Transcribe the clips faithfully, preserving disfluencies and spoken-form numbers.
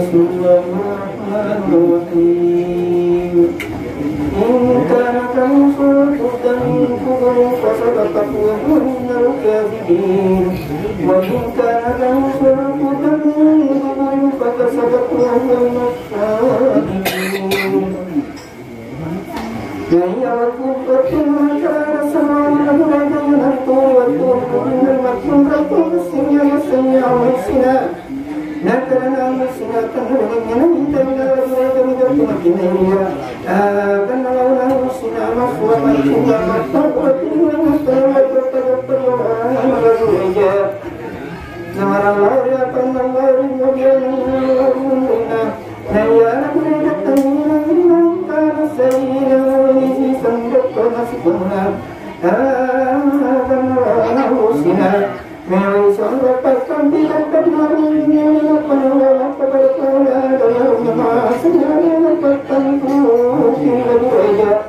بسم الله الرحمن الرحيم. إن كان كمثل القرآن من قبل فسبقت وهو من الكاذبين. وإن كان كمثل القرآن من قبل فكذبت وهو من الصادقين. Naiya wettu, wettunna makkeda semua nabi-nabi, iyanaritu wettu Nabi Muhammad, makkeda to massing, massing, massing. Nakkeda massing, nabi-nabi, nabi-nabi, nabi-nabi, makkeda iya. Ah, karena launa massing, massing, massing, makkeda wettunna makkeda wettu, wettu, wettu, wettu, wettu. Namarallau ri atanna Allahu ri muliana Allahu ri umrina. Naiyana puragattanna innaka lasami'ul alim, sandokko masikunna. Atanna Allahu sina. Mewai sonro pakkampi dan pernah ini panawa pada kala dalam masa yang patang puluh tiga derajat.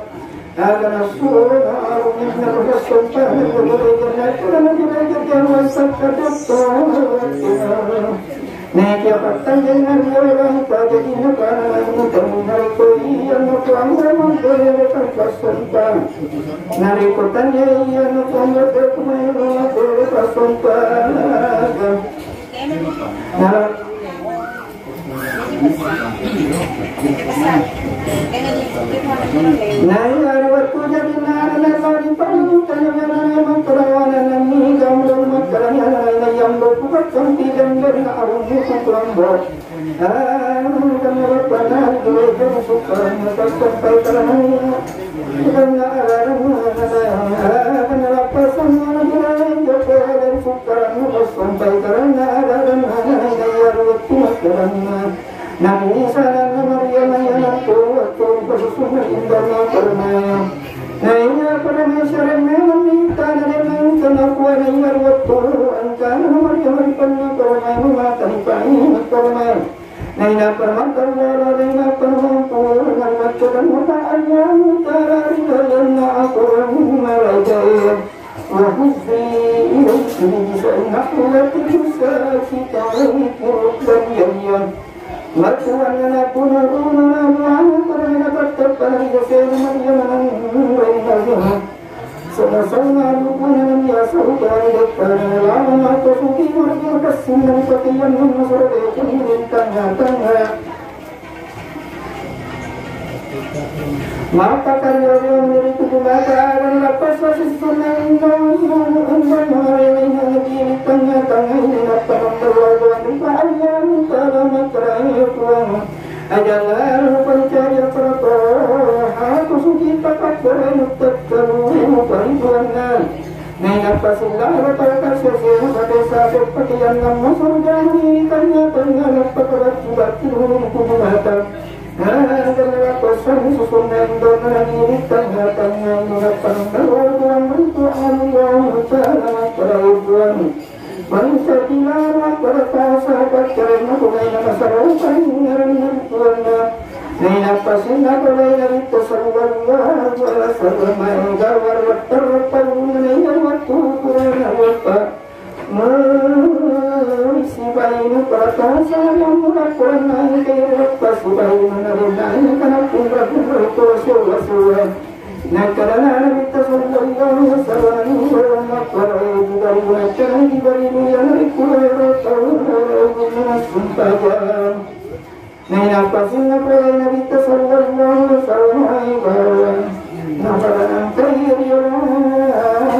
Aga nassurona arung minna ri passompana, nabirai jannah, nabirai jannah, wasakka datto. Naiki apattanjeng riolo, tajadinna kana naini tau, narekko iyanna puang mangkere ri passompana. Narekko tania iyanna puang mangkere ri passompana. Nara- Naiya ri wettu jadinna adanna lao ri palu, tania maneng makkeda adanna nani gamlo makkeda nani adanna yang berkuat sampi dan dari arung itu kelompok. Ah, karena bapakna di gereja suka passampai karena Naiya pada masyarakat memang minta nade mangkana kuana iya ruwettu angkana Maria mari penna koromai mata ni pani koromai. Nainappa namakkeda, nainappa namakkeda, nainappa namakkeda, Allahu ri lalenna akorang marajae, wa huzzi ilaiki bi jiz'in nakhla tusaqit alaiki ruthban janiyyah. Matuanna napunuruna namuana korona tattappa ri jasena Maria maneng. Sama-sama rupana biasa rupani dekkana lawan atau suki warga kassinna pakeyan masoro dekan di tengah-tengah. Maka karya dia miri tubuh mata akan lepas masih senang. Nabi di tengah-tengah ini apa membawa doa di ayam dalam makrai puang. Ajalan pancari pertoha kusugi pakat berenu tettelu paribuanna. Nainappa sillawa tau kasese sape-sape pakeyanna masarjana ri tengah-tengah nappa kabacci-bacci ri kubu mata. Nainappa susunna indona ri tengah-tengah, nainappa naruang ri Puang Allahu Ta'ala, Puang. Bangsa Bilala pada tasa paccarenna kumaina masaropa ingaranna rituanna. Nainappa sinnappa laina Nabitta sallallahu alaihi wasallam, maega warratta-ratta ulunna nainna wettu purana wappa. Mui sibaina pada tasa namu laporanna engkai wappa sibaina narenna engkana punra-punra to sewa-sewa. Nakkeda Nabitta sallallahu alaihi wasallam, "Makkoro Jibril, nakkeda Jibril, iyanaritu ero tau ero gumma sumpajang." Nainappa sinnappa Nabitta sallallahu alaihi wasallam, "Hai bawa." Napada nangkai riolo,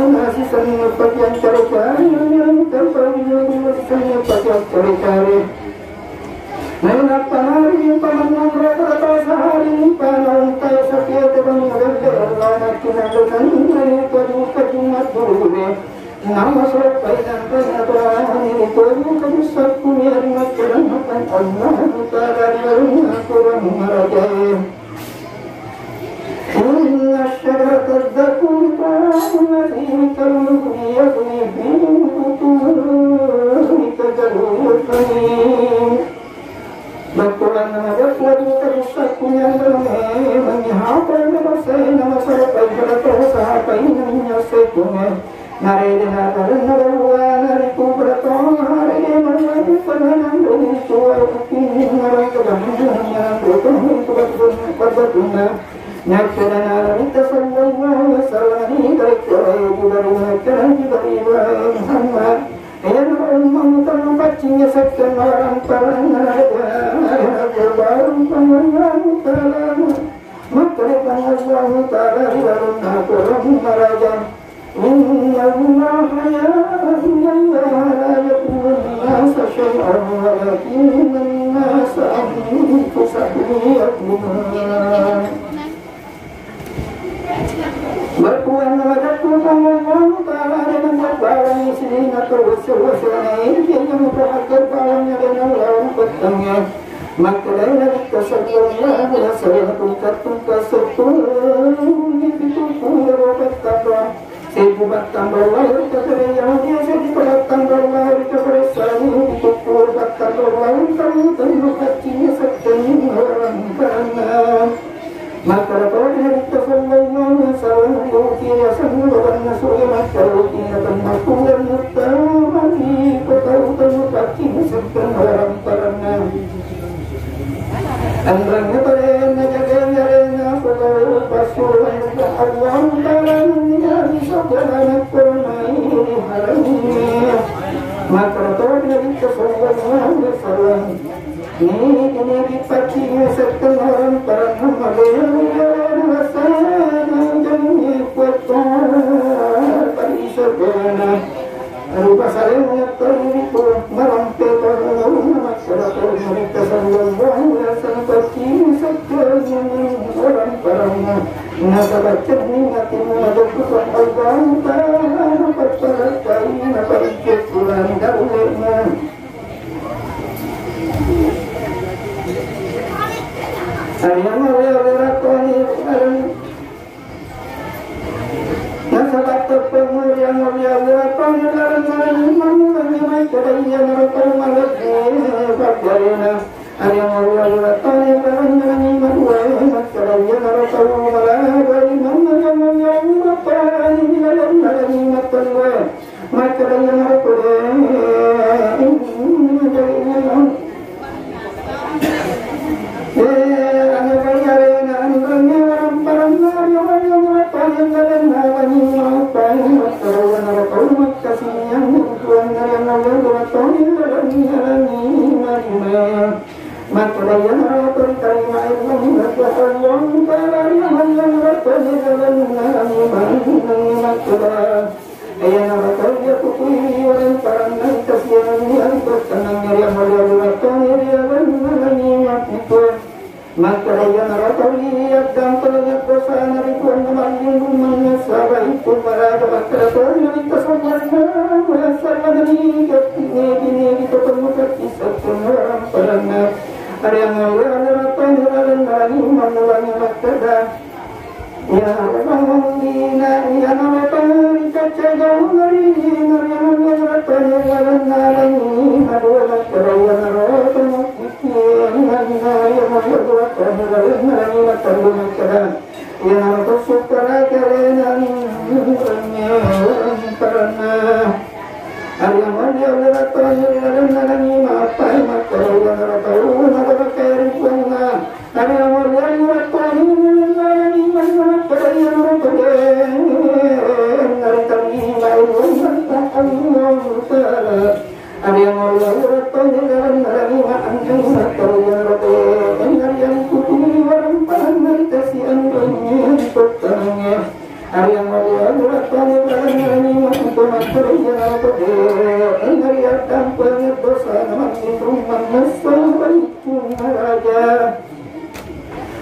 nasisenna pakiang care-care, nangkai riolo, nasisenna pakiang care-care. Nainappa nari pamennang rata-rata sehari panaung tai sapiate bangnge bebbe Allah nakinangenang nari kaju-kaju maddurure. Nama soppai nanre aturangi ri kaju-kaju sakku yari makkedangngakan Allahu Ta'ala ri lalenna akorang marajae. إن شجرة الزقوم طعام الأثيم كالمهل يغلي في البطون كغلي الحميم. Bettuanna maja kuwa duka dissa kunyandang memang hapa yang berasai nama sarapai berapa usaha apa ini minyak sekune. Narede natarenna baruana ri kubra toha rede mawani pananang ri tuwa ukinni marang Nakkeda Nabitta sallallahu alaihi wasallam, "Ri karekkoe Jibril, nakkeda Jibril, wahai Muhammad, iyana ummamu tellu paccingnge sekkeng waramparanna raja, iyana baru Puang Allahu Ta'ala." Makkedai Puang Allahu Ta'ala ri lalenna Korang maraja, "Innallaha ya, innallaha la yadhlimun nasa syai'an walakinnannasa anfusahum yadhlimun." Berpuang wajahku Puang Allahu Ta'ala dengan bawang sining atau wasa-wasa naik yang berhasil bawangnya dengan lawan petangnya. Makkedai Nabitta sallallahu alaihi wasallam, tungka-tungka seppulo pitu puluh petang. Sébbu pattanrong lao ri kapéré Yahudi, sébbu pattanrong lao ri kapéré Sani, pitu puluh pattanrong lao ri tau tellu paccingnge sekkeng waramparanna. Makkeda to Nabitta sallallahu alaihi wasallam, ri uti riasenna babanna Suriah, makkeda utinna tennapulo muttama ri tau tellu paccingnge sekkeng waramparanna. Enrengnge parenna jagaiarena pogau passuroenna Allahu Ta'ala nennia ri sogalana koromai ri halangnge. Makkeda to Nabitta sallallahu alaihi wasallam, nigi-nigi paccingnge sekkeng waramparanna mabela ri alena rasana ujangnge kuatta ri sogalana. Rupa saleng ngetoi ritu malampe tolong masyarakat mereka sallallahu alaihi wasallam paccingnge sekkeng waramparanna. Nasaba cenning atimu majeppu Allahu Ta'ala, papparakkai naparicce purani dallena. Ayang oleh-oleh ratoni. Nasaba teppengngi ri angngoria-ngoria tau ri laleng nalani mammulangngi makkeda iyanaro tau malebbi paggaléna. Ari angngoria-ngoria tau ri laleng nalani maduaé makkeda iyanaro tau malaba limanna ri angngoria-ngoria tau ri laleng nalani mattellué. Makkeda iyanaro kodé, inna jami'an. Eh, anggappa iyarena enrengnge waramparanna ri wayang wettuanna lalenna langi maupai, makkeda iyanaro tau makkasiniang ri Puanna ri angngalle wettuanna lalenna langi malima. Makkeda iyanaro tau ritarima ilmu, makkeda Allahu Ta'ala ri wayang wettuanna lalenna langi maupai, makkeda Iyanaro tau iya pupui waramparanna kasiangenna ri pattennangnge ri amali-amali mattoni ri lalenna langi makkukue. Makkeda iyanaro tau iya addampengeng dosana ri Puanna mallinrung mannessa baitu maraja makkeda toni Nabitta sallallahu alaihi wasallam, nigi-, nigi-nigi to pemmuka kisah waramparanna. Ari amali-amali mattoni ri lalenna langi mammulangi makkeda. Iya, Rabbana, iyanaro tau ri kacca jauh nari, nari, nari, Rabbana, lalenna langi madua makkeda, iyanaro tau makkiki, iyanaro, iyanaro, Rabbana, lalenna langi mattellu makkeda, iyanaro tau sukkara kalena, paranna. Ari amali Allah Rabbana, lalenna langi maappai makkeda, iyanaro tau nabarakkai ri Puanna. Ari amali Allah Ta'ala,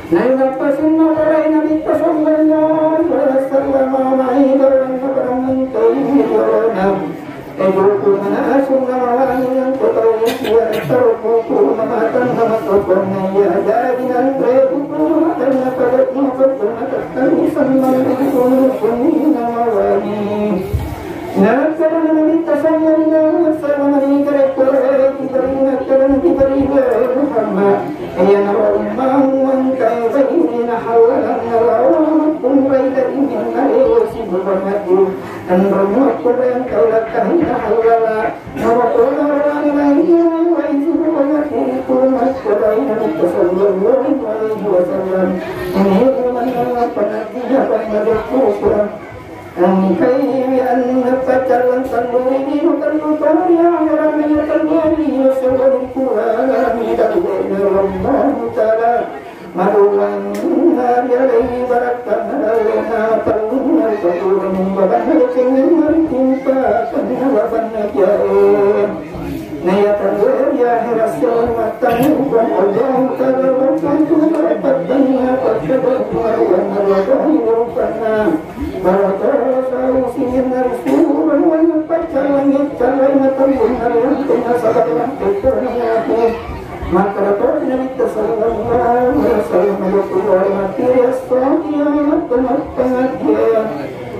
Nainappa sinnapparai Nabitta sallallahu alaihi wasallam mai baranna pada mengkai ri olona. Ejuku mana asunna mawangi engko tau sia tarkuku mamatang nama tokonna iya jadi nanre kuku matanna pada mokok mata tani sannang kuku kunina mawangi. Nakkeda Nabitta sallallahu alaihi wasallam, ri karekkoe Jibril, nakkeda Jibril, "Wahai Muhammad, iyanaro ummamu engkai bainena hallalanna lao makkunrai dari minna ewe sibuwa maju. Enremu makkunrai engkai lakkainna hallala. Nawa tona roane lainna wai sibuwa maju." Itu makkedai Nabitta sallallahu alaihi Wasallam. Ini mana pengajian pada kuda. Engkai wi anna pacallang telluri lino tellu tau ri ahera mena telluri lino sewwa ri Qur'an ri dalle'na Allahu Ta'ala. Maruang nari alai barakka na dalle'na tellunna ri telluri lino babanna decengenna ri timpa kenna babanna kiae. Naiya telluri ahera sewwa ri mattanna Puang Allahu Ta'ala barakka tu barakka tenna pakka maruang nari alai rupanna. Baratoro sau sininna risuro wai paccallangi callai matellunna riantenna sabarang pekkorangngi ati. Makkeda to Nabitta sallallahu alaihi wasallam, makkeda to mati ri esso kiamat to mappangajian.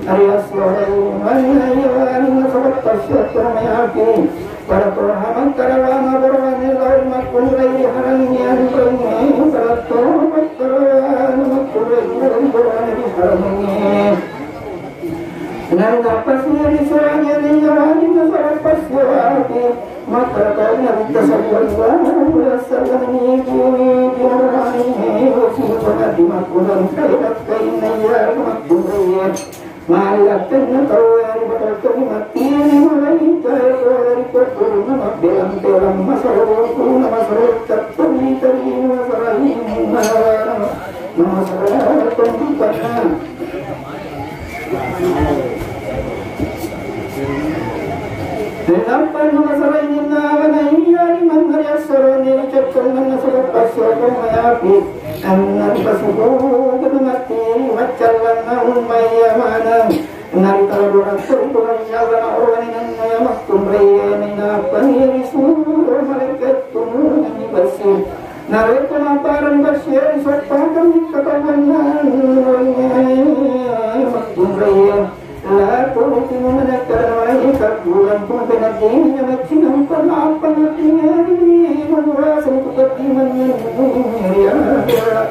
Ri esso manna iya wani nasaba tasyakkara mai api. Para toha mangkarawana borowane lao ri makkunrai ri harangnge anrengnge, para toha mangkarawana makkunrai ri borowane ri harangnge. Nainappa siri surange nyawane nasaba passiwati, maka tau Nabitta sallallahu alaihi wasallam nigi-nigi borowane wasiwasi makkunrai, kainna iya makkunrai. Mallakkenna tauwe ri batokkenni mattiri malaika e pole ri kubburunna mabbelang-belang masarukuna masaruk tatteri-terina masarainna masara tombipanna. Rinappa masarainna wana iya ri mangngari assoroni ri cokkongenna nasaba passiokong mayapi. Anna ripasubukeng matti maccallanna ummaiya maneng. Naritala dorang tori dorang nyalla na orowanenna makkunraiye nainappa risuro malaikat tumurungenni bassi. Narekko mappareng bassi risoppakeng katawanna makkunraiye. Lako timuna nakkada malaikat bulan pun penadini macinampa apa natingari muraseng tukaddimanna ri akhirat.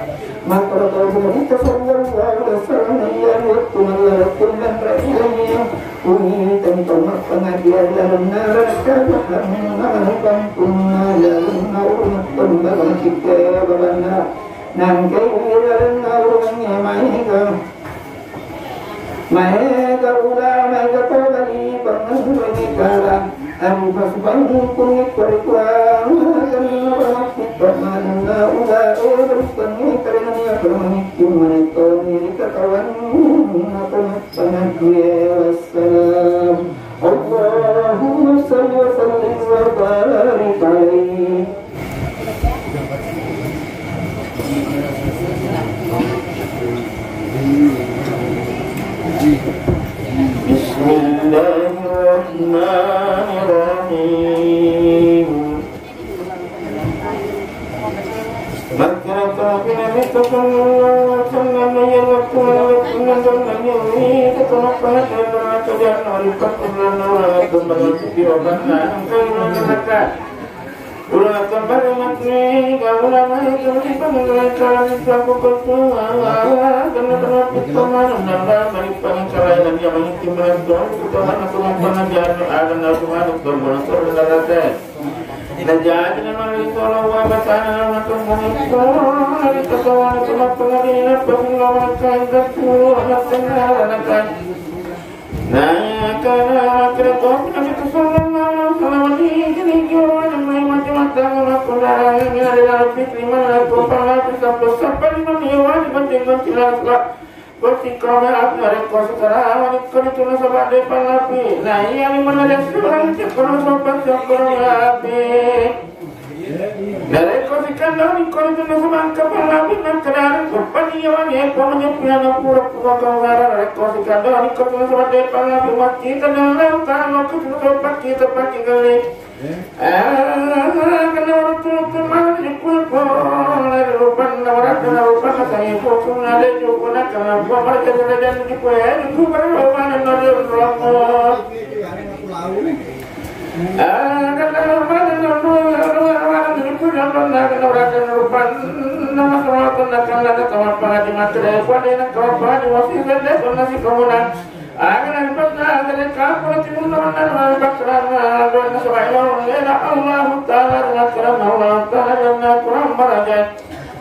Makkeda tau Nabitta sallallahu alaihi wasallam, iya ri wettu mallalettunna railainge, uwitani tau mappangajian lalenna neraka jahannam, kampunna lalenna urungettong balang cikka babanna. Nangkai wi lalenna urungengnge maega. Maega ula, maega to bali pangenreni kala, anu pasubangkung ikko rikuang, kenna pamappi pamanenna ula, e bali pangenreni kala, mangikki manetoni ri katawanna pamappangajiye. Wassalam. Allahumma salli wa sallim wa barik alaihi. Bismillahirrahmanirrahim. Makkeda to Nabitta sallallahu alaihi wasallam, iya wettu mallalettunna to mappangajian neraka jahannam, ri pattunna neraka, to mallaki ro banna engka ro neraka. Ulama tambari matri, ulama itu di panggilan kami selaku ketua, karena terlebih teman, nambah dari panggilan yang mungkin melakukan, kita mana pun pernah diadu, ada nasional, berbola, saudara. Najaji namang ri tolo wa batana matu muni tolo ri tolo wa tolo tolo ri napa tolo wa kai tatu anak tengah anak kai. Nah, karena kira kau kena kita sallallahu alaihi wasallam di sini kau yang mai mati mata melakukan darah yang ada dalam fitri mana kau pala bisa bersapa di mana yang wajib penting penting. Wasikkoro api narekko sikarawa nikko ritu nasaba de pallapi. Na iya limanna de surang cekkono sopa cekkono api. Narekko sikandang nikko ritu nasaba engka pallapi, makkeda narekko paniyawange pamanyeppiana pura pura kawara narekko sikandang nikko ritu nasaba de pallapi, makkita dalam talo kutu sopa kita pake gali. Kenna wettu-wettu mani kueppo, lari rupanna warakkana rupanna sangi pokkunna de jukuna kenna buah marga jarajan di kue di kubara rupanna nari romo. Kenna rupanna nari rupanna kenna warakkana rupanna masrotunna kenna katawa padi matre kuadena kawa padi wasi sende konna si komuna. Aga naripattama dari kampung timunna mannang mabakkarana doanna sabawa lena Allahu Ta'ala, ri makkarana Allahu Ta'ala, dan kurang maraja.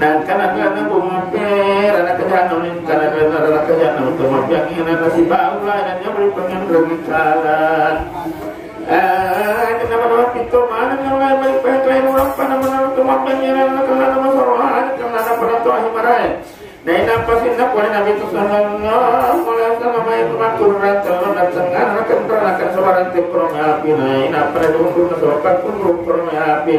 Nangkana adalah nabu mampir anak kejana, nangkana adalah anak kejana untuk mampir, yang nasi bau lah, dan dia beri pengen berbicara. Eh, kenapa dapat pintu mana yang lain balik, baik lain orang pada menurut mampir, yang anak kejana masalah, anak kejana pada tuh akhir marai. Nainappa sininna pole Nabitta sallallahu alaihi wasallam, makkuro tellonna tengngana, nakenranakan sabarang tekkoro api, nainappa naduhunna sabarang kunru koro api.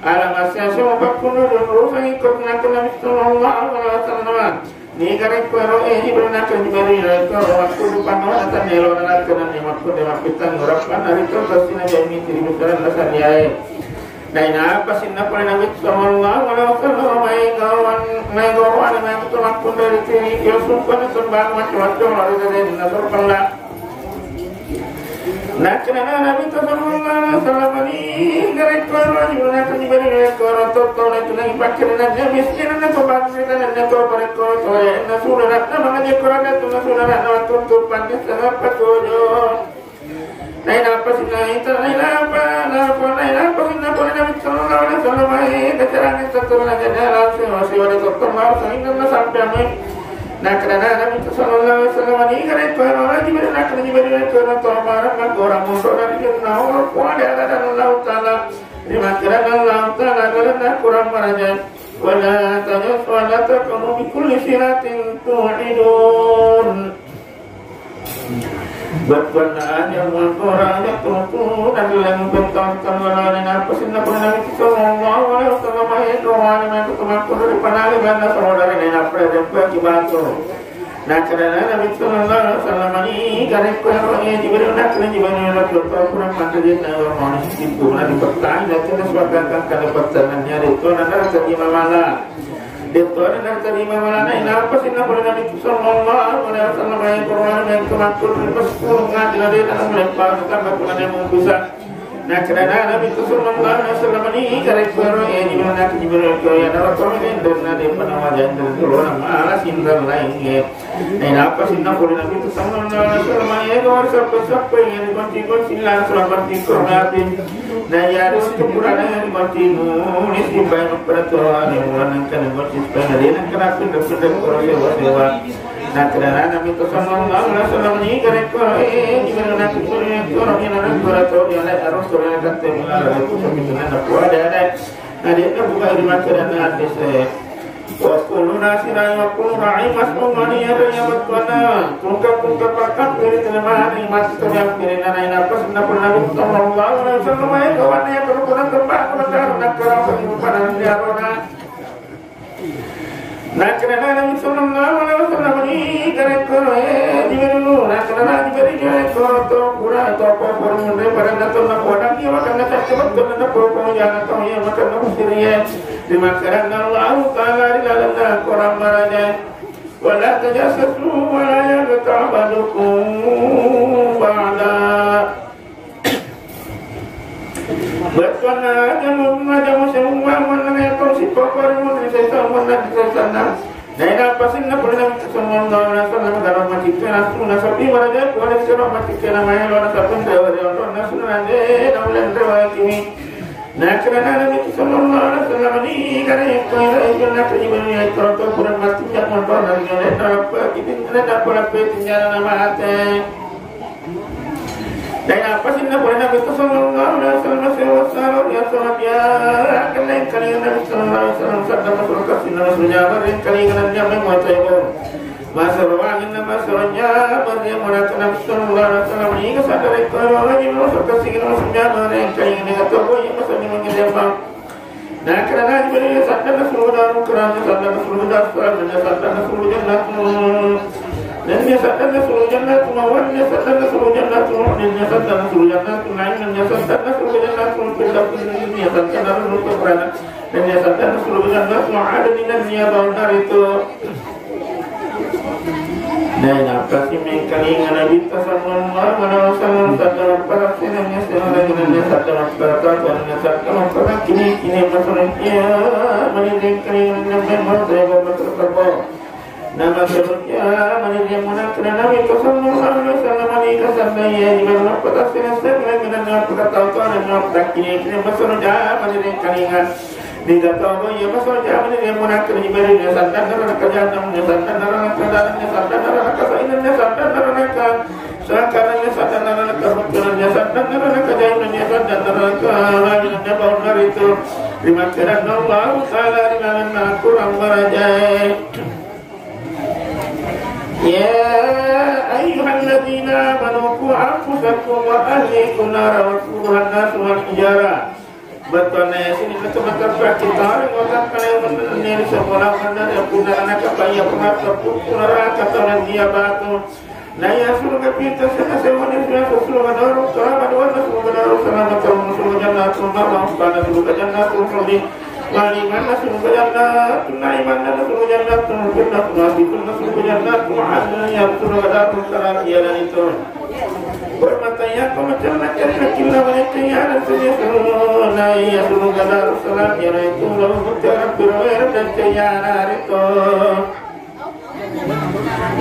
Ala massiaseng pakkunru rusangi ko nakkeda Nabitta sallallahu alaihi wasallam, niga rekko ero e Jibril, nakkeda Jibril, rekko ero makkudu pannoa tanelona, nakkeda ni makkudu mappittang urappanna rito tassina jami tiri busaranna sariae. Nainappa sininna pole Nabitta sallallahu alaihi wasallam, maega wan-, maega oroane, maega to makkunrai ri tiri, iya sumpana sembang macca-macca lao ri dalenna sorpella. Nakkeda Nabitta sallallahu alaihi wasallam, niga rekko ero Jibril, nakkeda Jibril, rekko ero to tau natunangi pakkirinanna miskinanna to bangsinanna to parekko to enna sulara'na mangaje Qur'an, natunna sulara'na wattuntu panne sanappa tojo. Nainappa sininna ita, nainappa, napa, nainappa sininna pole Nabitta sallallahu alaihi wasallam, eh, kacarani tettu na jana lao sewa-sewa de tottong lao sainganna sampeang, eh. Nakkeda Nabitta sallallahu alaihi wasallam, niga rekko ero Jibril, nakkeda Jibril, rekko ero to barang maggora mundo'na ri jenna olo, puada adadan Allah Ta'ala, rimakkedanna Allah Ta'ala ri lalenna Qur'an maraja, wala tajus wala takunu bikulli siratin tu'idun. Bettuanna aja muatora aja tutu dan lagi bettuan, nainappa sininna pole Nabitta sallallahu alaihi wasallam, eh, doa ni matu temakku dari panali banda saudara, nainappa dan bagi batu. Nakkeda Nabitta sallallahu alaihi wasallam, niga rekko ero e Jibril, nakkeda Jibril, rekko to kurang mata dia na mau ni situ na dipettai, nakkeda suaka kang kada petanannya itu nana terima malah. Detto ada dari terima malana, inappa sininna pole Nabitta sallallahu alaihi wasallam, eh, Qur'an yang kemakul, pas kurung ngati na dena melempar, tambah kurang yang mengkusa. Nakkeda Nabitta sallallahu alaihi wasallam, niga rekko ero e Jibril, nakkeda Jibril, ko ya dalam tolong dan nade panawajan dan tolong malah sindar lain, eh. Nainappa sininna pole Nabitta sallallahu alaihi wasallam, eh, dua sappo-sappo yang dibanting-banting langsung banting kurang api. Nah, ya, itu Qur'an yang dibanting nulis di banyak peraturan yang menenangkan emosi supaya dia nak kena pindah-pindah kurang sewa-sewa. Nakkeda Nabitta sallallahu alaihi wasallam, niga rekko e Jibril, nakkeda Jibril, orang yang ada dua ratus yang ada Rasul yang kata mengalir itu sebenarnya ada. Nah, dia buka di masyarakat hadis, eh. Wa kullu nasirin wa kullu ra'in mas'ulun 'an ra'iyyatihi, bettuanna tungke-tungke pakkabbiri telemani matti to riampirinna, nainappa sininna pole Nabitta sallallahu alaihi wasallam, eh, kawanna yang berhubungan kembang kemendarna kerasa di rupa dan di arona. Nakkeda Nabitta sallallahu alaihi wasallam, niga rekko e Jibril, nakkeda Jibril, rekko to pura to popor munre pada datang na podang dia makan na tak cepat tu na popor jana tau ya makan na musiriye. Rimakkedanna Allah Ta'ala ri lalenna Qur'an maraja, wala tajassasu wala yaghtab ba'dukum ba'da. Bettuanna aja mu, aja mu semua mengenai tong si pokok mu, di sesa mana di sesana. Nainappa sininna pole Nabitta sallallahu alaihi wasallam, dalam macikke nasu nasapi maraja, pole siro macikke namae lo nasapun dewa dewa lo nasu nande na ulen dewa kimi. Nakkeda Nabi sallallahu alaihi wasallam, ni kana yakko ila ibn nakri ibn yakko to pura mati jak motor dan ngene apa kitin ngene apa lape tinjana nama ate. Dan apa sinna pura Nabi sallallahu alaihi wasallam sewa saro dia salat ya kalian kalian Nabi sallallahu alaihi wasallam sabda masuk ke sini Rasulnya kalian kalian dia memang saya Masarowangenna masaroja, barriya munakana Rasulullah sallallahu alaihi wasallam, iga sadare koro, lagi masuk ke sini Rasulnya, bareng kain dengan tobo, yang masuk di mungkin dempang. Nah, karena Jibril sadar Rasulullah, karena sadar Rasulullah, karena sadar Rasulullah, dan dia sadar Rasulullah, kemauan dia sadar Rasulullah, dan dia sadar Rasulullah, lain dan dia sadar Rasulullah, dan dia sadar Rasulullah, dan dia sadar Rasulullah, ada di dalamnya bau dari itu. Nainappa si mengkalinga Nabitta sallallahu alaihi wasallam sadda mapparassinangnge sialanginangnge sadda mapparatatangnge sadda mapparakkinikini masurunkiya mani dengkalinga nabi masurunkiya mani dia munakna Nabitta sallallahu alaihi wasallam mani kasanna iya jiwa mappatassinang sialanginangnge mapparatatatangnge mapparakkinikini masurunkiya mani dengkalinga Niga togo iya maso jamani dia munakir Jibril dia sadar neraka jahannam dia sadar neraka dalam dia sadar neraka saingan dia sadar neraka sakaran dia sadar neraka runtunan dia sadar neraka jahannam dia sadar neraka hamilan dia bau neraka itu dimakiran Allah Ta'ala di mana kurang merajai. يا أيها الذين آمنوا قوا أنفسكم وأهليكم نارا وقودها الناس والحجارة. Bettuanna yasini matu matu kita orang otak kalian bener nih sekolah bener ya punya anak apa ya pernah terpukul neraka atau dia batu. Na iya suruga pita sena sewani suya suruga daru salama duwanna suruga daru salama tamu suruga jannatul ma'wa pada suruga jannatul khuldi. Walimanna suruga jannatul naimanna suruga jannatul firdaus nasitunna suruga jannatul adn ya suruga daru salama iya dan itu. Bermata ya pemecah macam kecil namanya tiada suruga na iya suruga daru salama iya dan itu lalu mutiara pirawir dan tiada itu.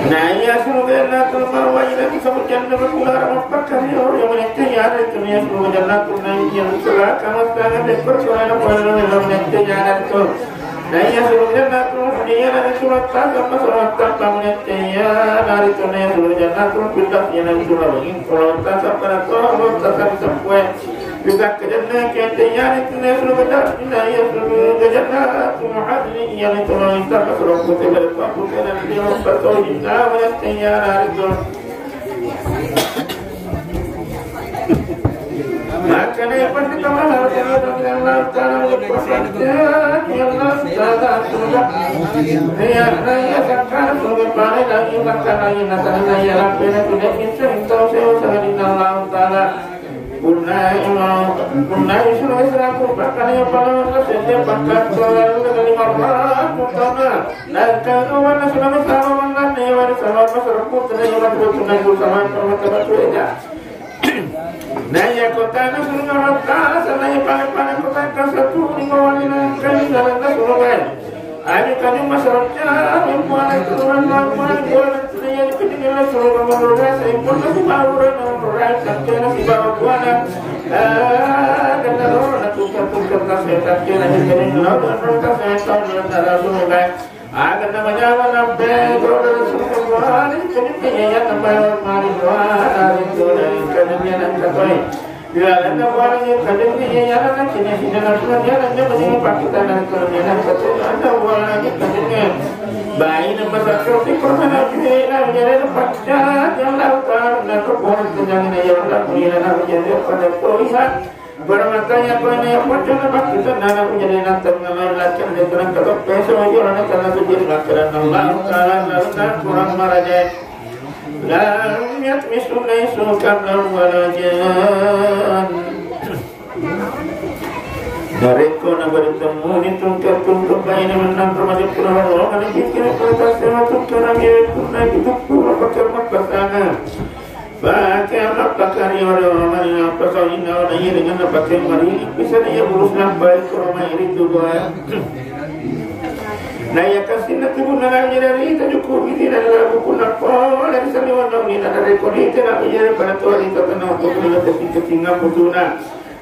Na iya suruga jannatul ma'wa ila kisah jannah berpulara mappakkari orang yang menyetting ada itu nia suruga jannatul na'im yang suraka mastangan dan bersuara pada yang menyetting ada itu. Na iya suruga jannatul khuldi ada itu mata sama sama tanpa menyetting ada itu nia suruga jannatul firdaus yang itu lalu kalau tak sampai atau tak sampai Bisa ke jannah ke jannah itu na suruga jannah iya suruga jannah tu muhadri iya itu na minta masuk putih pada putih dan dia mempertahu jannah mana tanya itu. Maka na yang pasti kamu harus Allah Ta'ala berkuasa ya Allah Ta'ala sudah. Ya Allah ya sekarang sudah pada lagi makan lagi makan lagi lapar tidak bisa itu saya usaha di Allah Ta'ala. Punna, punna isura selaku pakana yang paling setiap pakan selalu dengan lima ratus utama dan kawan selama sama mengenai warisan apa seremput dengan lima ratus tunai bersama permata batu eja. Naya kota na sunga rata sana yang paling paling kota kasatu lima wali nangkali dalam sungai. Adi kami masyarakat yang paling turun normal buat yang kedua suruh menurut saya pun masih baru dan menurut saya kena si baru buana. Kena orang nak tukar tukar kasih tak kena jadi menurut saya tahu dalam darah sungai. Ada nama jawa nampai turun sungai buana kena yang nampai mari buana itu dan kena yang nampai Ilalanna buanangnge kadengnge iya yaranna kini sida nasuna yaranna mending pakkitanna kelebihan keturunan buanangnge kadengnge. Baina masakko ti persana juhena menjadi pakkitan yang lautan dan kebun kenyangnya yang tak menjadi pada tulisan. Bermatanya kau ini yang pocong pakkitan dan aku jadi nantang ngamai latihan dan terang ketok peso aja orang tanah tu jadi makanan Allah Ta'ala lalu kurang marajai. Lam yatmisunna insun qablahu wala jan. Narekko nabaritemmuni tungke-tungke baine mennang remaja pura lolongan pikkiri kota sewa tungke rami punna itu pura pakai mappasangan. Pakai mappakari ora-ora mari napasau inna ora iya dengan pakai mari bisa dia bulus nampai kurma iri tu boya. Naya kasinna tubunna nami dari tajuku miti dan lagu punna pole dari saliwan nauni na dari kodi tena menjadi pada tua di tatana untuk menjadi ketinggal putuna.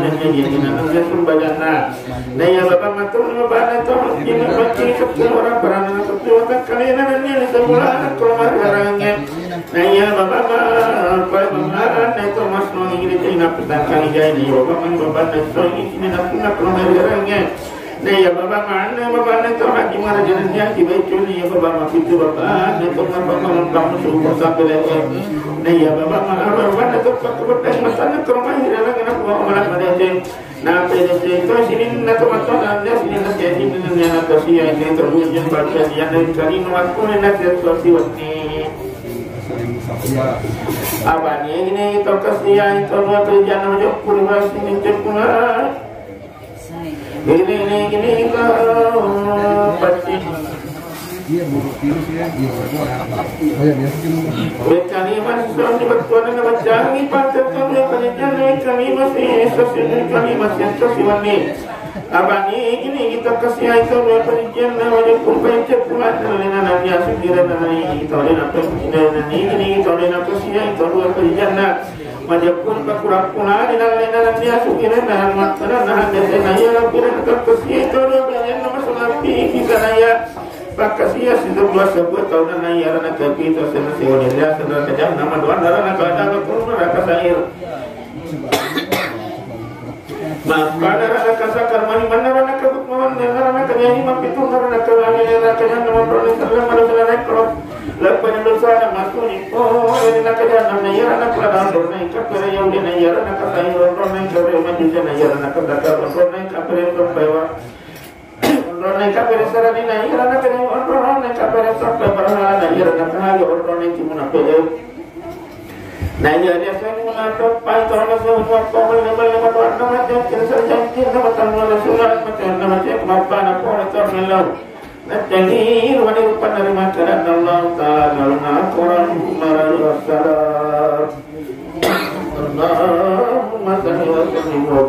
nanya nanya nanya sumbajanna. Naiya baba matur baba na to, kini bagi sepuluh orang perang sepuluh tak kali nanya nanya semula ko marange. Naiya baba ma apa baba na to mas no ini tina petang kali jai ni baba man baba na to ini tina puna ko marange. Naiya baba manna, baba na to haji maraja nanya ki bai culi ya baba mapitu baba na to baba ma kamu suruh sampai lewat. Naiya baba ma baba na to pakai petang masana ke rumah ira lagi na buah malah pada ceng. Na pede ceng to sini na to mato na sini na ceng sini na to sia ini to hujan baca dia dari kali no aku na to siwani. Abani ini to kasihan to dua kerja na jok puluh sini cek pula. Ini, ini, ini, pasti. Iya, buruk virus ya. Iya, buruk virus. Oh, ya, biasa sih, Bu. Wekani masih suami bertuan dan berjanji, pantas kamu yang kerja, wekani masih Yesus, wekani masih Yesus, wani. Abani, ini kita kasih itu, dua perincian, wajah pun pencet, pulang, dan lain-lain, ya, sekiranya, ini, kita oleh, apa, ini, ini, kita oleh, apa, sih, ya, itu, dua perincian, nah. Majepun pakurang-kurang di dalam lain-lain dia sukira dan makkana nah hande saya naya lampira tetap kesia itu dia bagian nama sulapi kita naya pakkasia situ dua sebuah tahun naya rana tapi itu sana sewa dia sana kejam nama doan darah nak ada nak kurung raka sair. Makkana rana kasakar mani mana rana kabut mawan dan rana kanyani mapitu rana kanyani rana kanyani nama doan yang terlalu malu sana rekor. Lampana dosana matuni pole ri nakajananna iyarana kala onronna ikappere yaudina iyarana kata onronna ikappere majusena iyarana kata onronna ikappere onronna ikappere onronna ikappere saranina iyarana kata onronna ikappere sampai berhalana iyarana kahaga onronna ikimuna pele. Na iya dia sani munafik pai tona semua pokok lima lima tuan nama janji saja janji nama tanggung surat macam nama cek mapana pole tona lau. Nattagi ruani rupanna ri makkadanna Allah Ta'ala, nalunga akorang mararu assalam. Allahumma salli wa sallim wa